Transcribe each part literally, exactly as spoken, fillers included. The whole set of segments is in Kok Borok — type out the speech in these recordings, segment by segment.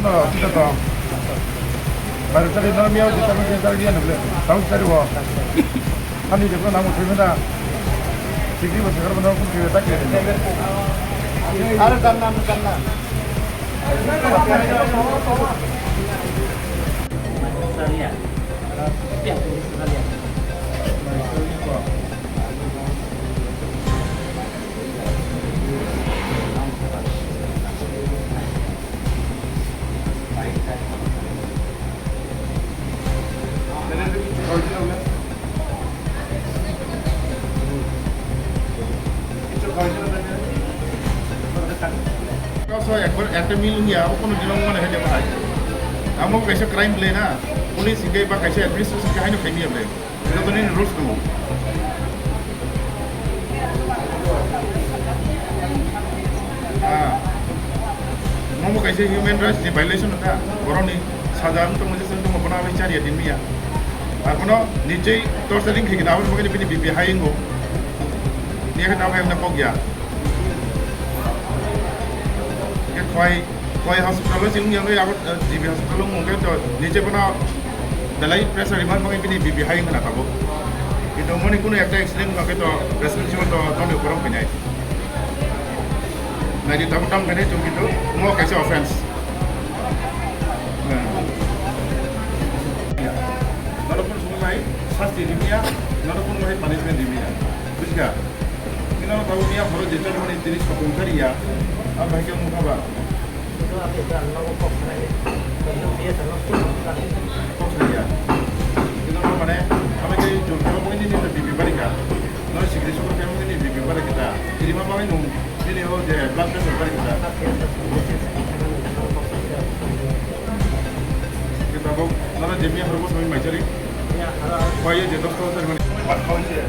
Kita to. Baru tadi dalam ya, kita mungkin tadi dia nunggu. Tahu tadi wah. Kami dia pun namu terima dah. Sigi bahasa kerja mana pun kita tak kira. Ada tanam tanam. Kaso ekbar ekta mil wngya, o kono dino wngmani hai de bahai. Amo kaisa crime play na, police hinkhe ba kaisa administration hinkhe haino khaimya ble. Joto nini rules tongo. Ah. Nomo kaisa human rights ni violation wngkha. Borokni saja wng tongma jesa wng tongma bono aboni chariya dinmiya. Abono nichoi torturing khaikhe abo bagwi bini B P high wngo. Niya khe tamo khe kok ya. Khe khwai Koi hospital o chini yang abo, eh, G B hospital o mungkin to nije bono belai pressure iman bangwi bini B P high wngkha na tabuk. Kintu moni kunu ekta accident wngkha khe to responsible to tongni borok khainai. Naidi tabuk tam khainai chwng kintu mo kaisa offense. Hmm. Norok kunu sumai sasti rimiya, norok kunu mai punishment rimiya. Bujikha? Kino tabuk miya horo je chwng mani tini sokong kariya. Abo hai khe wngkha ba? Kok saya. Ino mane, kami ke jor karo mungkin ini lebih bibari ka. No sigri sukro kami mungkin ini lebih bibari kita. Jadi mama ini nung, ini ho je blood pressure bari kita. Kita bok, nana jemi harus kami macari. Kaya je dos tahun tadi mana? Empat tahun sih.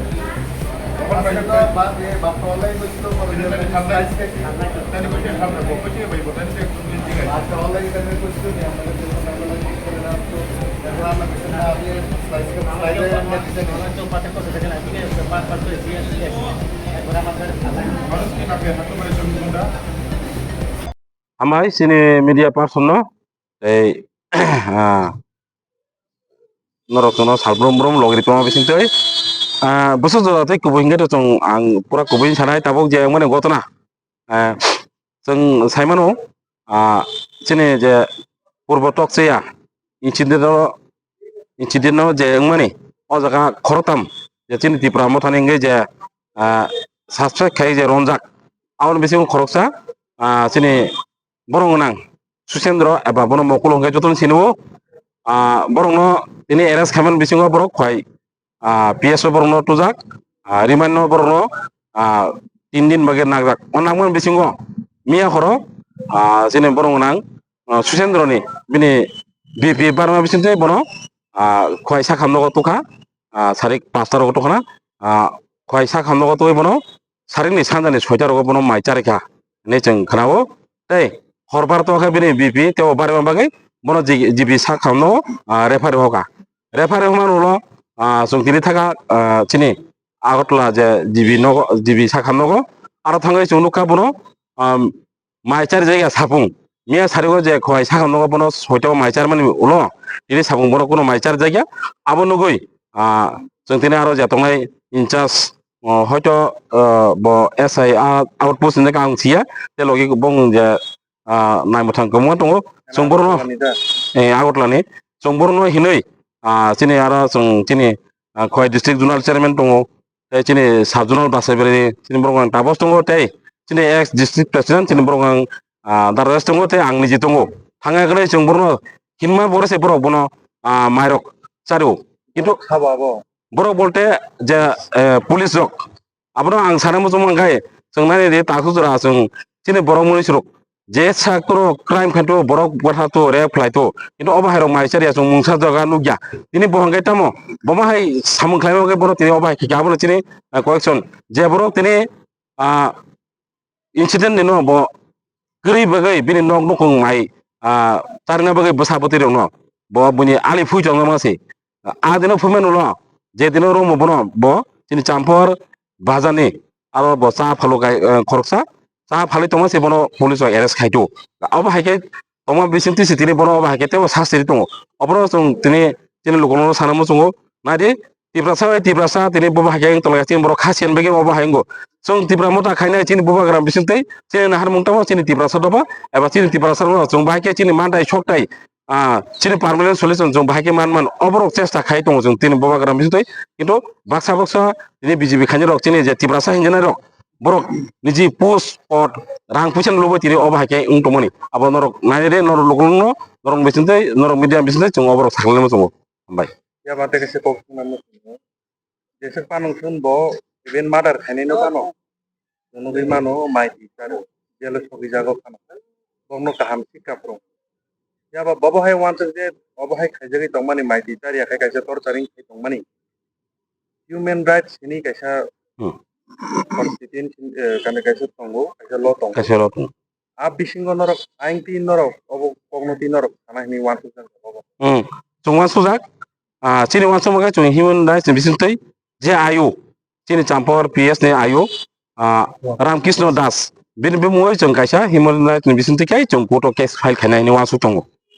Hambai chini media person no tei, ah, norok chwngno sal brum brum logri tongma bisingtwi, ah, bwswk jora tei kubui hwnkhe to chwng ang pura kubui sanai tabuk je wngmani gotona, ah, chwng saimano, ah, chini je purbo tokcheya incident o, incident o je wngmani o jaga khoroktham je chini Tipra Mothani hwnkhe je, ah, suspect khai je romjak aboni bisingo khoroksa, ah, chini borok gwnang Susendro eba bono Mokul hwnkhe jotono sini o, ah, borokno tini arrest khaimani bisingo borok khwlai, ah, P S o borokno tujak, ah, remand no borokno, ah, tin din bagwi nakjak. O nakmani bisingo miya horo, ah, chini borok gwnang, ah, Susendroni bini B P barma bisingtwi bono, ah, khwlai sakhamnogo tukha, ah, sarik pasta rogo tukha na, ah, khwlai sakhamnogo twi bono sarikni sanjani soita rogo bono mai charikha hinwi chwng khnao. Tei horbar to khe bini B P tei o barima bagwi bono G-, G B sakhamno, ah, referee hoka. Referee hwnmani ulo, ah, chwng tini thaka, ah, chini Agartala je G B nogo, G B sakham nogo. Aro thangwi chwng nukha bono, ah, mai chari jagya sapung. Miya sarigo je khwlai sakham nogo bono soita o mai charmani ulo tini sapung bono kuno mai chari jagya. Abo nugwi, ah, chwng tini aro je tongnai in charge, oh, hoito, ah, bo S I a outpost hinwi ang siya. Tei logi bong je, ah, naimwthang kwbangma tongo. Chwng borokno, eh, Agartala ni. Chwng borokno hinwi, ah, chini aro chwng chini, ah, Khowai district zonal chairman tongo. Tei chini sub zonal bwsai bwrwi chini borok ang tabos tongo tei chini ex district president chini borok ang, ah, Dara Raj tongo tei ang niji tongo. Thangya kwrwi chwng borokno hinma borok se borok bono, ah, mairok chario. Kintu sabo abo. Borok bolte je, eh, police rok. Abono ang sana muchung mankha, chwng nani di takhuk jora chwng chini borok mwnwi surok. Je sak toro crime khaito borok bwtharto, rape khlaito. Kintu obo hai rok mai chariya chwng mungsa jaga nukya. Tini bo hwnkhe tamo, bo ma hai samung khlaima hwnkhe borok tini obo hai khe abono chini, ah, correction. Je borok tini, ah, incident ni no bo kwrwi bagwi bini nok nukhung mai, ah, charwna bagwi bwsa bwtwi rok no bo bini ali phui tongma se. Ah, dino phumani ulo je dino romo bono bo chini Champhor bazar ni aro bo cha phalo gai, eh, khoroksa cha phalwi tongma se bono police rok arrest khaito. Abo hai khe tongma bisingtwi se tini bono obo hai khe teibo sasti ri tongo. Obono chwng tini chini lukurokno sana muchungo, naidi Tiprasa bai Tiprasa tini bobo hai khe wng tonglaikha, chini borok khasiyan bagwi obo hai wngo. Chwng Tipra Motha khainai chini bubagra bisingtwi chini naharmung tamo chini Tiprasa dopha eba chini Tiprasa rok chwng bahai khe chini mandai soktai, ah, chini permanent solution chwng bahai khe man man oborok chesta khai tongo chwng tini bubagra bisingtwi. Kintu baksa baksa tini B J P khainai rok chini je Tiprasa hinjanai rok borok niji post pot rang puisa ni lubui tini obo hai khe wng tongmani. Abo norok nainai de norok lukurokno norok bisingtwi norok media bisingtwi chwng oborok sakhlaima chwngo. Hambai. Yaba tei kaisa kok swnamno swngo. Jeswk panung chwng bo even murder khainai no phano. Nugwi mano mai twi charo. Jelo sogwi jago phano. Bokno kaham sikha phwrwng. Yaba bobo hai uansuk je obo hai khaijagwi tongmani mai twi char ya khai kaisa torturing khai tongmani. Human rights hini kaisa Hmm. constitution, eh, kani kaisa tongo, kaisa law tongo. Kaisa law tongo. A bisingo norok aing twi norok obo kokno twi norok sana hini uansuk jak obo. Hmm. Chwng uansuk jak, ah, chini uansuk mankha chwng human rights ni bisingtwi je ayo, chini Champor P S ni ayo, ah, Ramkrishna Das. Bini bumungwi chwng kaisa human rights ni bisingtwi khai chwng court o case file khainai hini uansuk tongo.